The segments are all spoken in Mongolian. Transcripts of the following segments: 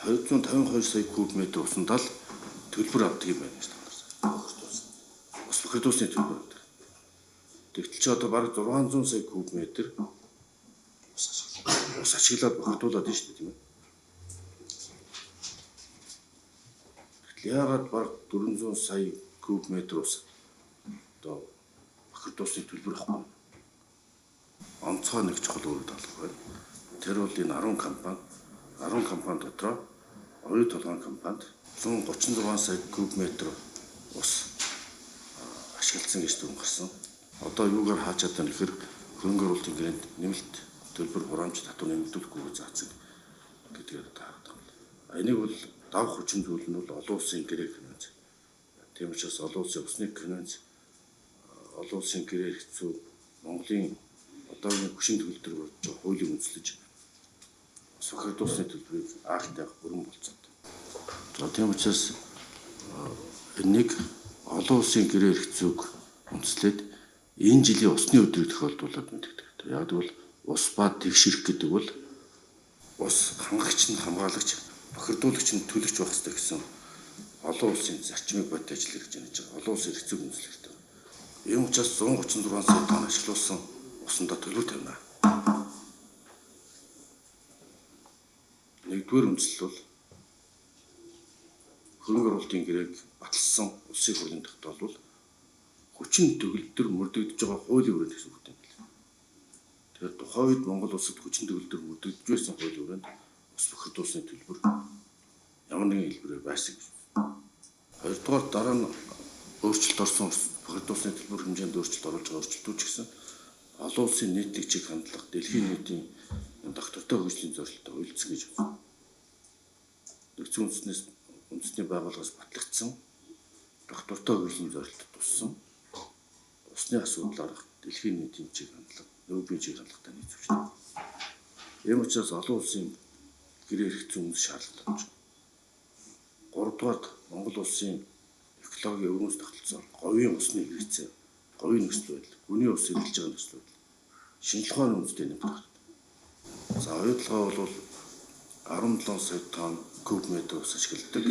252 сая куб метр усандаа л төлбөр авдаг юм байна гэж та нар. Ус бохирдуулсны төлбөр авдаг. Тэгтэл чи одоо бараг 600 сая куб метр ус ашиглаад бохирдуулаад байна шүү дээ, тийм ээ. Тэгтэл яагаад бараг 400 сая куб метр ус одоо бохирдуулсны төлбөр авахгүй? Онцгой нэг чухал үүрэг даалгавар байна. Тэр бол энэ 10 компани, 10 компани дотроо оюу толгойн компанид 136 сая куб метр ус ашигласан гэж дүн гарсан. Одоо юугаар хаачаад байна гэхээр хөрөнгө оруулалтын гэрээнд нэмэлт төлбөр хураамж татвар нэмэгдүүлэхгүй гэж заасан гэдгээр одоо харагдав. Энийг бол давх хүчин зүйл нь бол олон улсын гэрээ конвенц. Тийм учраас олон улсын усны конвенц, олон улсын гэрээ хэрэгцүү Монголын одоогийн хүчин төгөлдөр болж байгаа хуулийг үндэслэж ус бохирдуулсны төлбөрийг аалтай бүрэн болцоод. За тийм учраас энийг олон улсын гэрээ хэрэгцүүг үндэслээд энэ жилийн усны өдрийг тохиолдуулаад мэддэг. Яг гэвэл ус ба тэгш эрх гэдэг бол ус хангагч нь хамгаалагч, бохирдуулагч нь төлөгч байх ёстой гэсэн олон улсын зарчмыг бодит ажил гэж хэлж байгаа. Олон улсын хэрэгцүүг үндэслэх хэрэгтэй. Ийм учраас 136 сая тонн ашиглуулсан усандаа төлбөр тавина. Нэгдүгээр үндслэл бол хөрөнгө оруулалтын гэрээг баталсан улсын хурлын тогтоол бол хүчин төгөлдөр мөрдөгдөж байгаа хуулийн хүрээнд гэсэн үгтэй юм байна. Тэгэхээр тухайн үед Монгол улсад хүчин төгөлдөр мөрдөгдөж байсан хуулийн хүрээнд ус бохирдуулсны төлбөр ямар нэгэн хэлбэрээр байсан гэж. Хоёрдугаар дараа нь өөрчлөлт орсон ус бохирдуулсны төлбөр хэмжээнд өөрчлөлт оруулж байгаа өөрчлөлтүүд ч гэсэн олон улсын нийтлэг чиг хандлага, дэлхийн нийтийн доктортой хөгжлийн зорилттой уялдсан гэж байна. Нэгдсэн үндэснээс үндэсний байгууллагаас батлагдсан доктортой хөгжлийн зорилтод туссан усны асуудал арга дэлхийн нийтийн чиг хандлага, нөөбийн чиг хандлагатай нийцвэжтэй. Ийм учраас олон улсын гэрээ хэрэгцээ үндэс шаардлагатай болж байна. Гуравдугаарт Монгол улсын экологийн өвөрмөц тогтолцоо, говийн усны хэрэгцээ, говийн нөхцөл байдал, гүний ус эргэлж байгаа нөхцөл байдал, шинжлэх ухааны үндэстэй нэмэх хэрэгтэй. За оюутлогоо бол 17 сая тонн куб метр ус ашигладаг,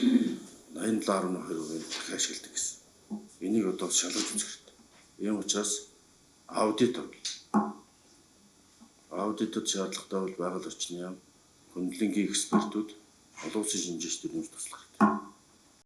87.2% дахин ашигладаг гэсэн. Энийг одоо шалгаж үзэх хэрэгтэй. Ийм учраас аудит орлоо. Аудитод шаардлагатай бол байгаль орчны яам, хөндлөнгийн экспертүүд, олон улсын шинжээчдүүд нэмж туслах хэрэгтэй.